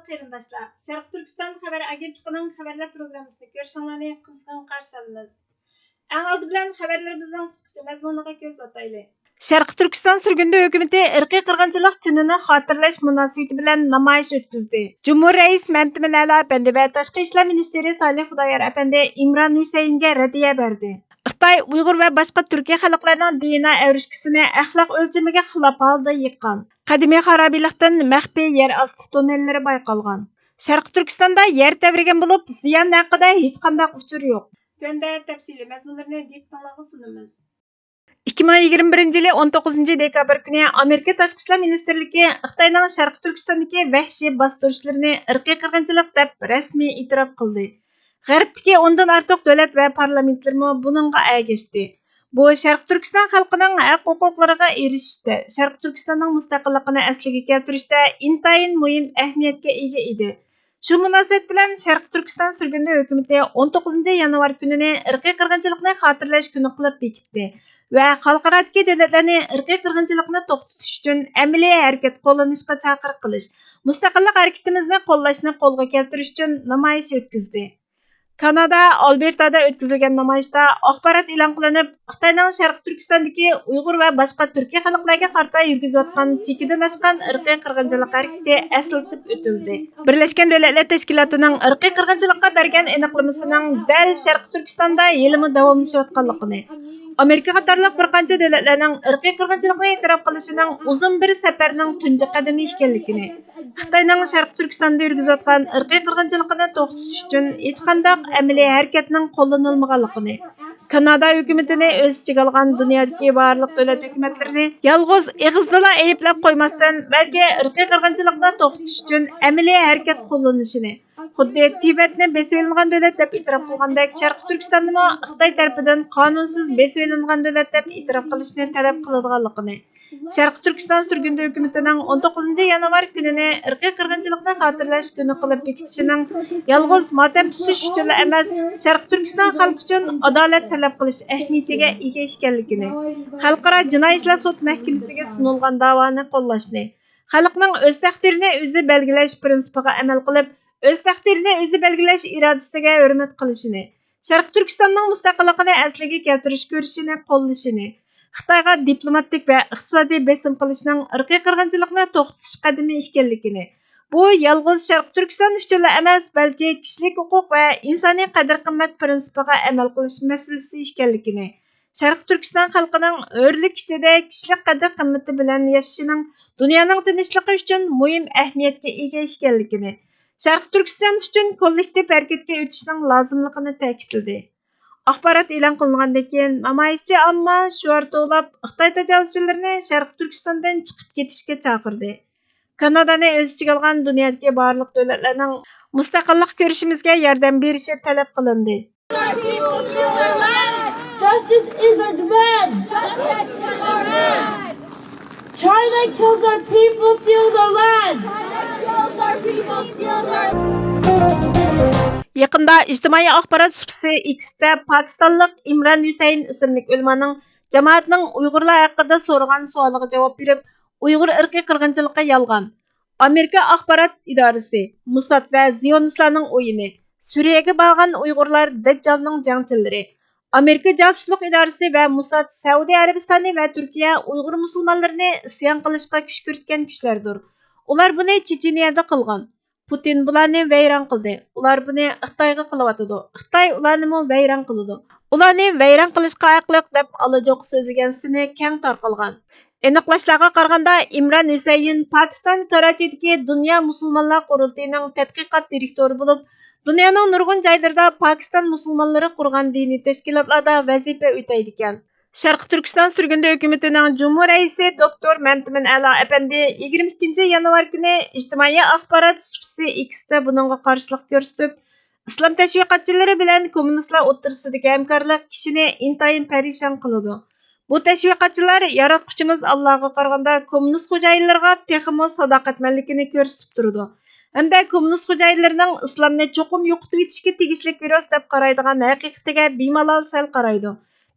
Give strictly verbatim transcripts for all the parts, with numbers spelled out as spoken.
قېرىنداشلار، شەرقىي تۈركىستان خەۋەر ئاگېنتلىقىنىڭ خەۋەرلەر پروگراممىسىنى كۆرۈشۈڭلارنى قىزغىن قارشى ئالىمىز. ئەڭ ئالدى بىلەن خەۋەرلىرىمىزنىڭ قىسقىچە مەزمۇنىغا كۆز ئاتايلى. شەرقىي تۈركىستان سۈرگۈندە ھۆكۈمىتى ئىرقىي قىرغىنچىلىق كۈنىنى خاتىرىلەش مۇناسىۋىتى بىلەن نامايىش ئۆتكۈزدى. جۇمھۇر رەئىس مەمتىمىن ئەلا ئەپەندى ۋە تاشقى ئىشلار مىنىستىرى سالىھ خۇدايار ئەپەندى ئىمران ھۈسەيىنگە رەددىيە بەردى. خىتاي ئۇيغۇر ۋە باشقا تۈركىي خەلقلەرنىڭ دى ئېن ئا ئەۋرىشكىسىنى ئەخلاق ئۆلچىمىگە خىلاپ ھالدا يىغقان. قەدىمىي خارابىلىقتىن مەخپىي يەر ئاستى توننېللىرى بايقالغان. شەرقىي تۈركىستاندا يەر تەۋرىگەن بولۇپ، زىيان ھەققىدە ھېچقانداق ئۇچۇر يوق. تۆۋەندە تەپسىلىي مەزمۇنلىرىنى دىققىتىڭلارغا سۇنىمىز. ئىككى مىڭ يىگىرمە بىرىنچى يىلى ئون توققۇزىنچى دېكابىر كۈنى ئامېرىكا تاشقى ئىشلار مىنىستىرلىكى خىتاينىڭ شەرقىي تۈركىستاندىكى ۋەھشىي باستۇرۇشلىرىنى ئىرقىي قىرغىنچىلىق دەپ رەسمىي ئېتىراپ قىلدى. غەربتىكى ئوندىن ئارتۇق دۆلەت ۋە پارلامېنتلىرىمۇ بۇنىڭغا ئەگەشتى. بۇ شەرقىي تۈركىستان خەلقىنىڭ ھەق ھوقۇقلىرىغا ئېرىشىشتە، شەرقىي تۈركىستاننىڭ مۇستەقىللىقىنى ئەسلىگە كەلتۈرۈشتە ئىنتايىن مۇھىم ئەھمىيەتكە ئىگە ئىدى. شۇ مۇناسىۋەت بىلەن شەرقىي تۈركىستان سۈرگۈندە ھۆكۈمىتى ئون توققۇزىنچى يانۋار كۈنىنى ئىرقىي قىرغىنچىلىقنى خاتىرىلەش كۈنى قىلىپ بېكىتتى ۋە خەلقئارادىكى دۆلەتلەرنى ئىرقىي قىرغىنچىلىقنى توختىتىش ئۈچۈن ئەمەلىي ھەرىكەت قوللىنىشقا چاقىرىق قىلىش، مۇستەقىللىق ھەرىكىتىمىزنى قوللاشنى قولغا كەلتۈرۈش ئۈچۈن نامايىش ئۆتكۈزدى. كانادا ئالبېرتادا ئۆتكۈزۈلگەن نامايىشتا ئاخبارات ئېلان قىلىنىپ، خىتاينىڭ شەرقىي تۈركىستاندىكى ئۇيغۇر ۋە باشقا تۈركىي خەلقلەرگە قارىتا يۈرگۈزۈۋاتقان چېكىدىن ئاشقان ئىرقىي قىرغىنچىلىق ھەرىكىتى ئەسلىتىپ ئۆتۈلدى. بىرلەشكەن دۆلەتلەر تەشكىلاتىنىڭ ئىرقىي قىرغىنچىلىققا بەرگەن ئېنىقلىمىسىنىڭ دەل شەرقىي تۈركىستاندا ھېلىمۇ داۋاملىشىۋاتقانلىقىنى، ئامېرىكا قاتارلىق بىر قانچە دۆلەتلەرنىڭ ئىرقىي قىرغىنچىلىقنى ئېتىراپ قىلىشىنىڭ ئۇزۇن بىر سەپەرنىڭ تۇنجى قەدىمى ئىكەنلىكىنى، خىتاينىڭ شەرقىي تۈركىستاندا يۈرگۈزۈۋاتقان ئىرقىي قىرغىنچىلىقىنى توختىتىش ئۈچۈن ھېچقانداق ئەمەلىي ھەرىكەتنىڭ قوللىنىلمىغانلىقىنى، كانادا ھۆكۈمىتىنى ئۆز ئىچىگە ئالغان دۇنيادىكى بارلىق دۆلەت ھۆكۈمەتلىرىنى يالغۇز ئېغىزدىلا ئەيىبلەپ قويماستىن، بەلكى ئىرقىي قىرغىنچىلىقنى توختىتىش ئۈچۈن ئەمەلىي ھەرىكەت قوللىنىشىنى، خۇددى تىبەتنى بېسىۋېلىنغان دۆلەت دەپ ئېتىراپ قىلغاندەك، شەرقىي تۈركىستاننىمۇ خىتاي تەرىپىدىن قانۇنسىز بېسىۋېلىنغان دۆلەت دەپ ئېتىراپ قىلىشنى تەلەپ قىلىدىغانلىقىنى، شەرقىي تۈركىستان سۈرگۈندە ھۆكۈمىتىنىڭ ئون توققۇزىنچى يانۋار كۈنىنى ئىرقىي قىرغىنچىلىقنى خاتىرىلەش كۈنى قىلىپ بېكىتىشىنىڭ يالغۇز ماتەم تۇتۇش ئۈچۈنلا ئەمەس، شەرقىي تۈركىستان خەلقى ئۈچۈن ئادالەت تەلەپ قىلىش ئەھمىيىتىگە ئىگە ئىكەنلىكىنى، خەلقئارا جىنايى ئىشلار سوت مەھكىمىسىگە سۇنۇلغان داۋانى قوللاشنى، خەلقنىڭ ئۆز تەقدىرىنى ئۆزى بەلگىلەش پىرىنسىپىغا ئەمەل قىلىپ، ئۆز تەقدىرىنى ئۆزى بەلگىلەش ئىرادىسىگە ھۆرمەت قىلىشىنى، شەرقىي تۈركىستاننىڭ مۇستەقىللىقىنى ئەسلىگە كەلتۈرۈش كۈرىشىنى قوللىشىنى، خىتايغا دىپلوماتىك ۋە ئىقتىسادىي بېسىم قىلىشنىڭ ئىرقىي قىرغىنچىلىقنى توختىتىش قەدىمى ئىكەنلىكىنى، بۇ يالغۇز شەرقىي تۈركىستان ئۈچۈنلا ئەمەس، بەلكى كىشىلىك ھوقۇق ۋە ئىنسانىي قەدىر-قىممەت پىرىنسىپىغا ئەمەل قىلىش مەسىلىسى ئىكەنلىكىنى، شەرقىي تۈركىستان خەلقىنىڭ ھۆرلۈك ئىچىدە كىشىلىك قەدىر-قىممىتى بىلەن ياشىشىنىڭ دۇنيانىڭ تىنچلىقى ئۈچۈن مۇھىم ئەھمىيەتكە ئىگە ئىكەنلىكىنى، شەرقىي تۈركىستان ئۈچۈن كوللېكتىپ ھەرىكەتكە ئۆتۈشنىڭ لازىملىقىنى تەكىتلىدى. ئاخبارات ئېلان قىلىنغاندىن كېيىن، نامايىشچى ئامما شوئار توۋلاپ، خىتاي تاجاۋۇزچىلىرىنى شەرقىي تۈركىستاندىن چىقىپ كېتىشكە چاقىردى. كانادانى ئۆز ئىچىگە ئالغان دۇنيادىكى بارلىق دۆلەتلەرنىڭ مۇستەقىللىق كۈرىشىمىزگە ياردەم بېرىشى تەلەپ قىلىندى. Justice is our demand. Justice is our demand. China kills our people, steals our land. China kills our people, steals our يېقىندا ئىجتىمائىي ئاخبارات سۇپىسى ئېكستە پاكىستانلىق ئىمران ھۈسەيىن ئىسىملىك ئۆلىمانىڭ جامائەتنىڭ ئۇيغۇرلار ھەققىدە سورىغان سوئالىغا جاۋاب بېرىپ، ئۇيغۇر ئىرقىي قىرغىنچىلىقى يالغان، ئامېرىكا ئاخبارات ئىدارىسى، موساد ۋە زىيونىستلارنىڭ ئويۇنى، سۈرىيەگە بارغان ئۇيغۇرلار دەججالنىڭ جەڭچىلىرى، ئامېرىكا جاسۇسلۇق ئىدارىسى ۋە موساد سەئۇدى ئەرەبىستانى ۋە تۈركىيە ئۇيغۇر مۇسۇلمانلىرىنى ئىسيان قىلىشقا كۈشكۈرتكەن كۈچلەردۇر. ئۇلار بۇنى چېچىنىيەدە قىلغان. پۇتىن بۇلارنى ۋەيران قىلدى. ئۇلار بۇنى خىتايغا قىلىۋاتىدۇ. خىتاي ئۇلارنىمۇ ۋەيران قىلىدۇ. ئۇلارنى ۋەيران قىلىشقا ھەقلىق دەپ ئالىجوقا سۆزلىگەن سىنى كەڭ تارقالغان. ئېنىقلاشلارغا قارىغاندا، ئىمران ھۈسەيىن پاكىستان كاراچىدىكى دۇنيا مۇسۇلمانلار قۇرۇلتىيىنىڭ تەتقىقات دىرېكتورى بولۇپ، دۇنيانىڭ نۇرغۇن جايلىرىدا پاكىستان مۇسۇلمانلىرى قۇرغان دىنىي تەشكىلاتلاردا ۋەزىپە ئۆتەيدىكەن. شەرقىي تۈركىستان سۈرگۈندە ھۆكۈمىتىنىڭ جۇمھۇر رەئىسى دوكتور مەمتىمىن ئەلا ئەپەندى يىگىرمە ئىككىنچى يانۋار كۈنى ئىجتىمائىي ئاخبارات سۇپىسى ئېكستە بۇنىڭغا قارشىلىق كۆرسىتىپ، ئىسلام تەشۋىقاتچىلىرى بىلەن كوممۇنىستلار ئوتتۇرىسىدىكى ھەمكارلىق كىشىنى ئىنتايىن پەرىشان قىلىدۇ. بۇ تەشۋىقاتچىلار ياراتقۇچىمىز ئاللاغا قارىغاندا كوممۇنىست خوجايىنلىرىغا تېخىمۇ ساداقەتمەنلىكىنى كۆرسىتىپ تۇرىدۇ ھەمدە كوممۇنىست خوجايىنلىرىنىڭ ئىسلامنى چوقۇم يوقىتىۋېتىشكە تېگىشلىك ۋىرۇس دەپ قارايدىغان ھەقىقىتىگە بىمالال سەل قارايدۇ.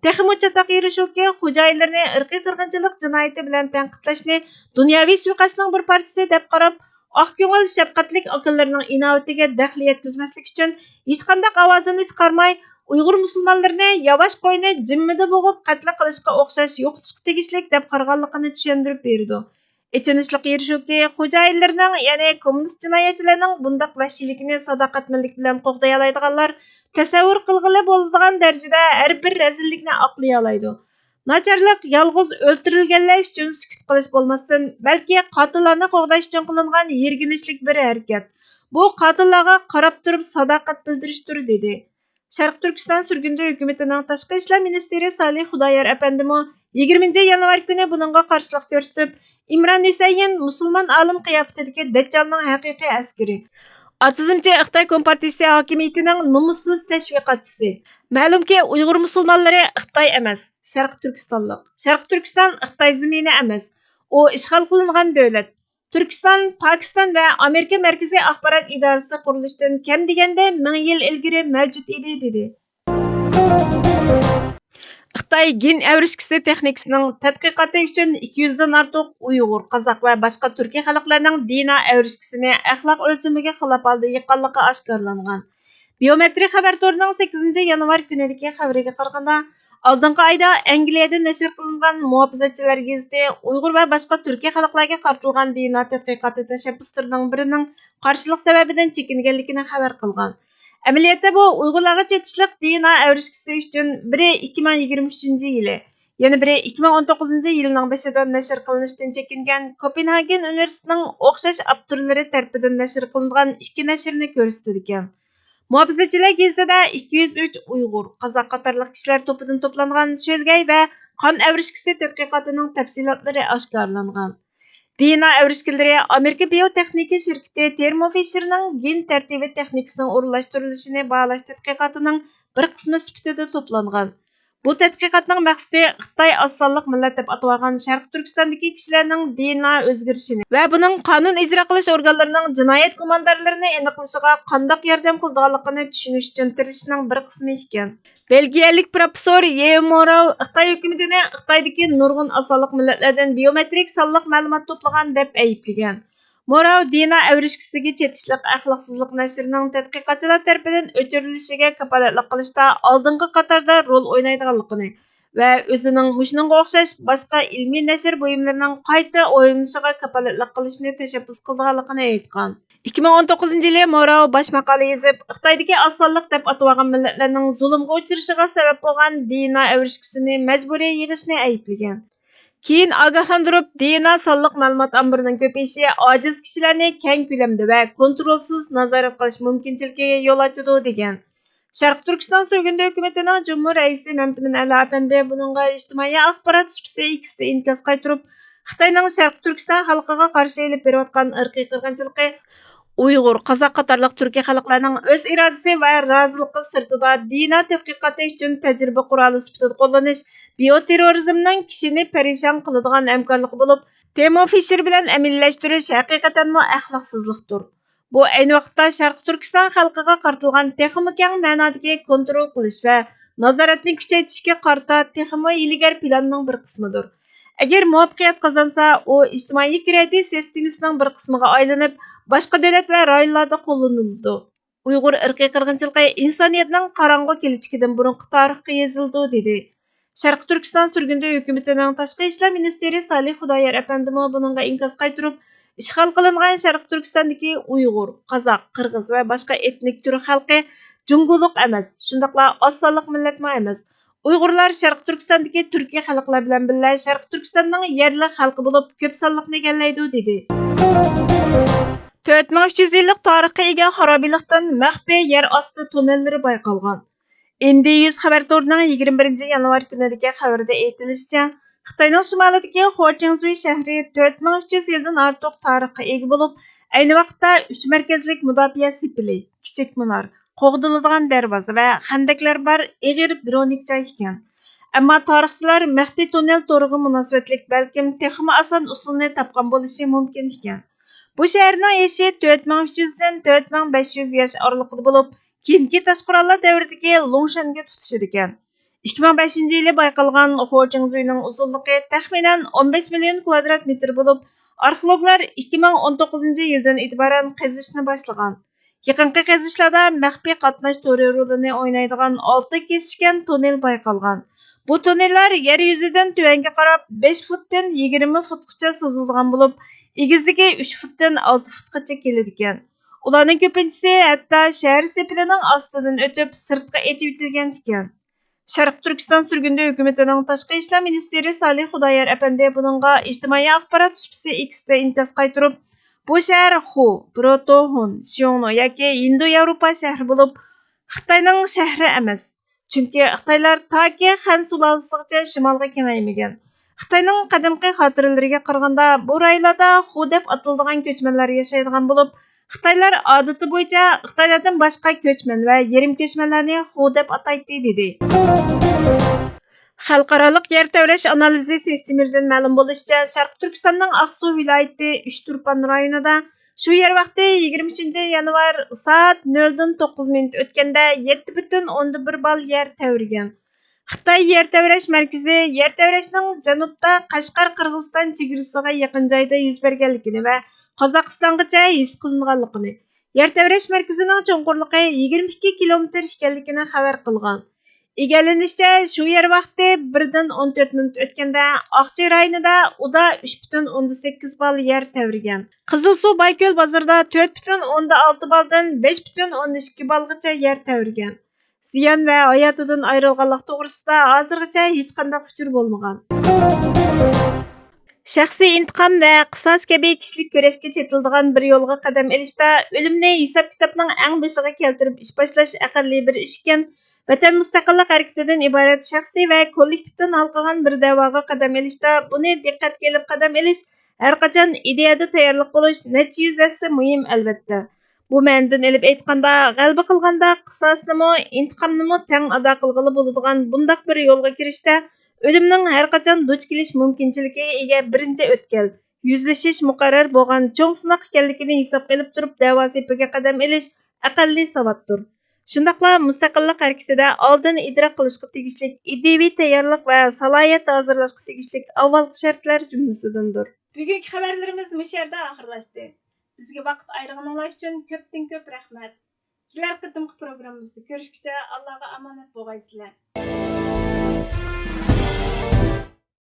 تېخىمۇ چاتاق يېرى شۇكى، خوجايىنلىرىنى ئىرقىي قىرغىنچىلىق جىنايىتى بىلەن تەنقىدلەشنى دۇنياۋى سۇيىقەستنىڭ بىر پارچىسى دەپ قاراپ، ئاق كۆڭۈل، شەپقەتلىك ئاكىلىرىنىڭ ئىناۋىتىگە دەخلى يەتكۈزمەسلىك ئۈچۈن ھېچقانداق ئاۋازىنى چىقارماي، ئۇيغۇر مۇسۇلمانلىرىنى ياۋاش قوينى جىممىدە بوغۇپ قەتل قىلىشقا ئوخشاش يوقىتىشقا تېگىشلىك دەپ قارىغانلىقىنى چۈشەندۈرۈپ بېرىدۇ. ئېچىنىشلىق يېرى شۇكى، خوجايىنلىرىنىڭ، يەنى كوممۇنىست جىنايەتچىلەرنىڭ بۇنداق ۋەھشىيلىكىنى ساداقەتمەنلىك بىلەن قوغدىيالايدىغانلار تەسەۋۋۇر قىلغىلى بولىدىغان دەرىجىدە ھەر بىر رەزىللىكنى ئاقلىيالايدۇ. ناچارلىق يالغۇز ئۆلتۈرۈلگەنلەر ئۈچۈن سۈكۈت قىلىش بولماستىن، بەلكى قاتىللارنى قوغداش ئۈچۈن قىلىنغان يىرگىنچلىك بىر ھەرىكەت. بۇ قاتىللارغا قاراپ تۇرۇپ ساداقەت بىلدۈرۈشتۇر، دېدى. شەرقىي تۈركىستان سۈرگۈندە ھۆكۈمىتىنىڭ تاشقى ئىشلار مىنىستىرى سالىھ خۇدايار ئەپەندىمۇ يىگىرمىنچى يانۋار كۈنى بۇنىڭغا قارشىلىق كۆرسىتىپ، ئىمران ھۈسەيىن مۇسۇلمان ئالىم قىياپىتىدىكى دەججالنىڭ ھەقىقىي ئەسكىرى، ئاتىزمچى خىتاي كومپارتىيىسى ھاكىمىيىتىنىڭ نومۇسسىز تەشۋىقاتچىسى. مەلۇمكى، ئۇيغۇر مۇسۇلمانلىرى خىتاي ئەمەس، شەرقىي تۈركىستانلىق. شەرقىي تۈركىستان خىتاي زېمىنى ئەمەس، ئۇ ئىشغال قىلىنغان دۆلەت. تۈركىستان، پاكىستان ۋە ئامېرىكا مەركىزىي ئاخبارات ئىدارىسى قۇرۇلۇشتىن كەم دېگەندە مىڭ يىل ئىلگىرى مەۋجۇت ئىدى، دېدى. خىتاي گېن ئەۋرىشكىسى تېخنىكىسىنىڭ تەتقىقاتى ئۈچۈن ئىككى يۈزدىن ئارتۇق ئۇيغۇر، قازاق ۋە باشقا تۈركىي خەلقلەرنىڭ دى ئېن ئې ئەۋرىشكىسىنى ئەخلاق ئۆلچىمىگە خىلاپ ھالدا يىغقانلىقى ئاشكارىلانغان. بىيومېترىك خەۋەر تورىنىڭ سەككىزىنچى يانۋار كۈنىدىكى خەۋىرىگە قارىغاندا، ئالدىنقى ئايدا ئەنگلىيەدە نەشر قىلىنغان مۇھاپىزەتچىلەر گېزىتى ئۇيغۇر ۋە باشقا تۈركىي خەلقلەرگە قارىتىلغان دى ئېن ئې تەتقىقاتى تەشەببۇسلىرىنىڭ بىرىنىڭ قارشىلىق سەۋەبىدىن چېكىنگەنلىكىنى خەۋەر قىلغان. ئەمەلىيەتتە بۇ ئۇيغۇرلارغا چېتىشلىق دى ئېن ئې ئەۋرىشكىسى ئۈچۈن بىرى ئىككى مىڭ يىگىرمە ئۈچىنچى يىلى، يەنە بىرى ئىككى مىڭ ئون توققۇزىنچى يىلنىڭ بېشىدا نەشر قىلىنىشتىن چېكىنگەن كوپېنھاگېن ئۇنىۋېرسىتېتىنىڭ ئوخشاش ئاپتورلىرى تەرىپىدىن نەشر قىلىنغان ئىككى نەشرنى كۆرسىتىدىكەن. مۇھاپىزەتچىلەر گېزىتىدە ئىككى يۈز ئۈچ ئۇيغۇر، قازاق قاتارلىق كىشىلەر توپىدىن توپلانغان شۆلگەي ۋە قان ئەۋرىشكىسى تەتقىقاتىنىڭ تەپسىلاتلىرى ئاشكارىلانغان. دى ئېن ئې ئەۋرىشكىلىرى ئامېرىكا بىيوتېخنىكا شىركىتى تېرمو فىشېرنىڭ گېن تەرتىبى تېخنىكىسىنىڭ ئورۇنلاشتۇرۇلۇشىنى باھالاش تەتقىقاتىنىڭ بىر قىسمى سۈپىتىدە توپلانغان. بۇ تەتقىقاتنىڭ مەقسىتى خىتاي ئاز سانلىق مىللەت دەپ ئاتىۋالغان شەرقىي تۈركىستاندىكى كىشىلەرنىڭ دى ئېن ئې ئۆزگىرىشىنى ۋە بۇنىڭ قانۇن ئىجرا قىلىش ئورگانلىرىنىڭ جىنايەت گۇماندارلىرىنى ئېنىقلىشىغا قانداق ياردەم قىلىدىغانلىقىنى چۈشىنىش ئۈچۈن تىرىشىشنىڭ بىر قىسمى ئىكەن. بېلگىيەلىك پروفېسسور يېۋ موراۋ خىتاي ھۆكۈمىتىنى خىتايدىكى نۇرغۇن ئاز سانلىق مىللەتلەردىن بىيومېترىك سانلىق مەلۇمات توپلىغان دەپ ئەيىبلىگەن. موراۋ دى ئېن ئې ئەۋرىشكىسىدىكى چېتىشلىق ئەخلاقسىزلىق نەشرىنىڭ تەتقىقاتچىلار تەرىپىدىن ئۆچۈرۈلۈشىگە كاپالەتلىك قىلىشتا ئالدىنقى قاتاردا رول ئوينايدىغانلىقىنى ۋە ئۆزىنىڭ مۇشۇنىڭغا ئوخشاش باشقا ئىلمىي نەشر بۇيۇملىرىنىڭ قايتا ئويلىنىشىغا كاپالەتلىك قىلىشنى تەشەببۇس قىلىدىغانلىقىنى ئېيتقان. ئىككى مىڭ ئون توققۇزىنچى يىلى موراۋ باش ماقالە يېزىپ، خىتايدىكى ئاز سانلىق دەپ ئاتىۋالغان مىللەتلەرنىڭ زۇلۇمغا ئۇچرىشىغا سەۋەب بولغان دى ئېن ئې ئەۋرىشكىسىنى مەجبۇرىي يىغىشنى ئەيىبلىگەن. كېيىن ئاگاھلاندۇرۇپ، دى ئېن ئې سانلىق مەلۇمات ئامبىرىنىڭ كۆپىيىشى ئاجىز كىشىلەرنى كەڭ كۆلەمدە ۋە كونترولسىز نازارەت قىلىش مۇمكىنچىلىكىگە يول ئاچىدۇ، دېگەن. شەرقىي تۈركىستان سۈرگۈندە ھۆكۈمىتىنىڭ جۇمھۇر رەئىسى مەمتىمىن ئەلا ئەپەندى بۇنىڭغا ئىجتىمائىي ئاخبارات سۇپىسى ئېكستا ئىنكاس قايتۇرۇپ، خىتاينىڭ شەرقىي تۈركىستان خەلقىگە قارشى ئېلىپ بېرىۋاتقان ئىرقىي قىرغىنچىلىقى ئۇيغۇر، قازاق قاتارلىق تۈركىي خەلقلەرنىڭ ئۆز ئىرادىسى ۋە رازىلىقى سىرتىدا دى ئېن ئې تەتقىقاتى ئۈچۈن تەجرىبە قورالى سۈپىتىدە قوللىنىش بىيوتېررورىزمنىڭ كىشىنى پەرىشان قىلىدىغان ھەمكارلىقى بولۇپ، تېرمو فىشېر بىلەن ئەمەلىيلەشتۈرۈش ھەقىقەتەنمۇ ئەخلاقسىزلىقتۇر. بۇ ئەينى ۋاقىتتا شەرقىي تۈركىستان خەلقىگە قارىتىلغان تېخىمۇ كەڭ مەنادىكى كونترول قىلىش ۋە نازارەتنى كۈچەيتىشكە قارىتا تېخىمۇ ھىيلىگەر پىلاننىڭ بىر قىسمىدۇر. ئەگەر مۇۋەپپەقىيەت قازانسا، ئۇ ئىجتىمائىي كرېدىت سىستېمىسىنىڭ بىر قىسمىغا ئايلىنىپ، باشقا دۆلەت ۋە رايونلاردا قوللىنىلىدۇ. ئۇيغۇر ئىرقىي قىرغىنچىلىقى ئىنسانىيەتنىڭ قاراڭغۇ كېلىچىكىدىن بۇرۇنقى تارىخقا يېزىلىدۇ، دېدى. شەرقىي تۈركىستان سۈرگۈندە ھۆكۈمىتىنىڭ تاشقى ئىشلار مىنىستىرى سالىھ خۇدايار ئەپەندىمۇ بۇنىڭغا ئىنكاس قايتۇرۇپ، ئىشغال قىلىنغان شەرقىي تۈركىستاندىكى ئۇيغۇر، قازاق، قىرغىز ۋە باشقا ئېتنىك تۈرك خەلقى جۇڭگولۇق ئەمەس، شۇنداقلا ئاز سانلىق مىللەتمۇ ئەمەس. ئۇيغۇرلار شەرقىي تۈركىستاندىكى تۈركىي خەلقلەر بىلەن بىللە شەرقىي تۈركىستاننىڭ يەرلىك خەلقى بولۇپ، كۆپ سانلىقنى ئىگىلەيدۇ، دېدى. تۆت مىڭ ئۈچ يۈز يىللىق تارىخقا ئىگە خارابىلىقتىن مەخپىي يەر ئاستى توننېللىرى بايقالغان. ئىندى يۈز خەۋەر تورىنىڭ يىگىرمە بىرىنچى يانۋار كۈنىدىكى خەۋىرىدە ئېيتىلىشىچە، خىتاينىڭ شىمالىدىكى خو چىڭزۈي شەھىرى تۆت مىڭ ئۈچ يۈز يىلدىن ئارتۇق تارىخقا ئىگە بولۇپ، ئەينى ۋاقىتتا ئۈچ مەركەزلىك مۇداپىئە سېپىلى، كىچىك مۇنار، قوغدىلىدىغان دەرۋازا ۋە خەندەكلەر بار ئېغىر بىرونىك جاي ئىكەن. ئەمما تارىخچىلار مەخپىي توننېل تورىغا مۇناسىۋەتلىك بەلكىم تېخىمۇ ئاسان ئۇسۇلنى تاپقان بولۇشى مۇمكىن ئىكەن. بۇ شەھەرنىڭ يېشى تۆت مىڭ ئۈچ يۈزدىن تۆت مىڭ بەش يۈز ياش ئارىلىقىدا بولۇپ، كېيىنكى تاشقى قوراللار دەۋرىدىكى لۇڭشەنگە تۇتىشىدىكەن. ئىككى مىڭ بەشىنچى يىلى بايقالغان خو چىڭزۈينىڭ ئۇزۇنلۇقى تەخمىنەن ئون بەش مىليون كۋادرات مېتىر بولۇپ، ئارخېئولوگلار ئىككى مىڭ ئون توققۇزىنچى يىلدىن ئېتىبارەن قېزىشنى باشلىغان. يېقىنقى قېزىشلاردا مەخپىي قاتناش تورى رولىنى ئوينايدىغان ئالتە كېسىشكەن توننېل بايقالغان. بۇ توننېللار يەر يۈزىدىن تۆۋەنگە قاراپ بەش فۇتتىن يىگىرمە فۇتقىچە سوزۇلىدىغان بولۇپ، ئېگىزلىكى ئۈچ فۇتتىن ئالتە فۇتقىچە كېلىدىكەن. ئۇلارنىڭ كۆپىنچىسى ھەتتا شەھەر سېپىلىنىڭ ئاستىدىن ئۆتۈپ، سىرتقا ئېچىۋېتىلگەن ئىكەن. شەرقىي تۈركىستان سۈرگۈندە ھۆكۈمىتىنىڭ تاشقى ئىشلار مىنىستىرى سالىھ خۇدايار ئەپەندى بۇنىڭغا ئىجتىمائىي ئاخبارات سۇپىسى ئېكستا ئىنكاس قايتۇرۇپ، بۇ شەھەر خۇ، بروتوھون، شيوڭنو ياكى ھىندى ياۋروپا شەھىرى بولۇپ، خىتاينىڭ شەھىرى ئەمەس. چۈنكى خىتايلار تاكى خەن سۇلالىسىغىچە شىمالغا كېڭەيمىگەن. خىتاينىڭ قەدىمكى خاتىرىلىرىگە قارىغاندا، بۇ رايونلاردا خۇ دەپ ئاتىلىدىغان كۆچمەنلەر ياشايدىغان بولۇپ، خىتايلار ئادىتى بويىچە خىتايلاردىن باشقا كۆچمەن ۋە يېرىم كۆچمەنلەرنى خۇ دەپ ئاتايتتى، دېدى. خەلقئارالىق يەر تەۋرەش ئانالىزى سىستېمىلىرىدىن مەلۇم بولۇشىچە، شەرقىي تۈركىستاننىڭ ئاقسۇ ۋىلايىتى ئۈچ تۇرپان رايونىدا شۇ يەر ۋاقتى يىگىرمە ئۈچىنچى يانۋار سائەت نۆلدىن توققۇز مىنۇت ئۆتكەندە يەتتە پۈتۈن ئوندىن بىر بال يەر تەۋرىگەن. خىتاي يەر تەۋرەش مەركىزى يەر تەۋرەشنىڭ جەنۇبتا قەشقەر قىرغىزىستان چېگرىسىغا يېقىن جايدا يۈز بەرگەنلىكىنى ۋە قازاقىستانغىچە ھېس قىلىنغانلىقىنى، يەر تەۋرەش مەركىزىنىڭ چوڭقۇرلۇقى يىگىرمە ئىككى كىلومېتىر ئىكەنلىكىنى خەۋەر قىلغان. ئىگىلىنىشىچە، شۇ يەر ۋاقتى بىردىن ئون تۆت مىنۇت ئۆتكەندە، ئاقچى رايونىدا ئۇدا ئۈچ پۈتۈن ئوندىن سەككىز بال يەر تەۋرىگەن. قىزىلسۇ بايكۆل بازىرىدا تۆت پۈتۈن ئوندىن ئالتە بالدىن بەش پۈتۈن ئوندىن ئىككى بالغىچە يەر تەۋرىگەن. زىيان ۋە ھاياتىدىن ئايرىلغانلىق توغرىسىدا ھازىرغىچە ھېچقانداق ئۇچۇر بولمىغان. شەخسىي ئىنتىقام ۋە قىساس كەبى كىشىلىك كۈرەشكە چېتىلىدىغان بىر يولغا قەدەم ئېلىشتا ئۆلۈمنى ھېساب-كىتابنىڭ ئەڭ بېشىغا كەلتۈرۈپ ئىش باشلاش ئەقەللىي بىر ئىش ئىكەن. ۋەتەن مۇستەقىللىق ھەرىكىتىدىن ئىبارەت شەخسىي ۋە كوللېكتىپتىن ھالقىغان بىر دەۋاغا قەدەم ئېلىشتا بۇنى دىققەتكە ئېلىپ قەدەم ئېلىش ھەرقاچان ئىدىيەدە تەييارلىق بولۇش نەچچە يۈز ھەسسە مۇھىم، ئەلۋەتتە. بۇ مەنىدىن ئېلىپ ئېيتقاندا، غەلىبە قىلغاندا قىساسنىمۇ، ئىنتىقامنىمۇ تەڭ ئادا قىلغىلى بولىدىغان بۇنداق بىر يولغا كىرىشتە، ئۆلۈمنىڭ ھەرقاچان دۇچ كېلىش مۇمكىنچىلىكىگە ئىگە بىرىنچى ئۆتكەل، يۈزلىشىش مۇقەررەر بولغان چوڭ سىناق ئىكەنلىكىنى ھېسابقا ئېلىپ تۇرۇپ، دەۋا سېپىگە قەدەم ئېلىش ئەقەللىي ساۋاتتۇر. شۇنداقلا مۇستەقىللىق ھەرىكىتىدە ئالدىن ئىدراك قىلىشقا تېگىشلىك ئىدىيىۋى تەييارلىق ۋە سالاھىيەت ھازىرلاشقا تېگىشلىك ئاۋۋالقى شەرتلەر جۈملىسىدىندۇر. بۈگۈنكى خەۋەرلىرىمىز مۇشۇ يەردە ئاخىرلاشتى. بىزگە ۋاقىت ئايرىغىنىڭلار ئۈچۈن كۆپتىن كۆپ رەھمەت. كېلەر قېتىمقى پروگراممىمىزدا كۆرۈشكىچە ئاللاغا ئامانەت بولغايسىلەر.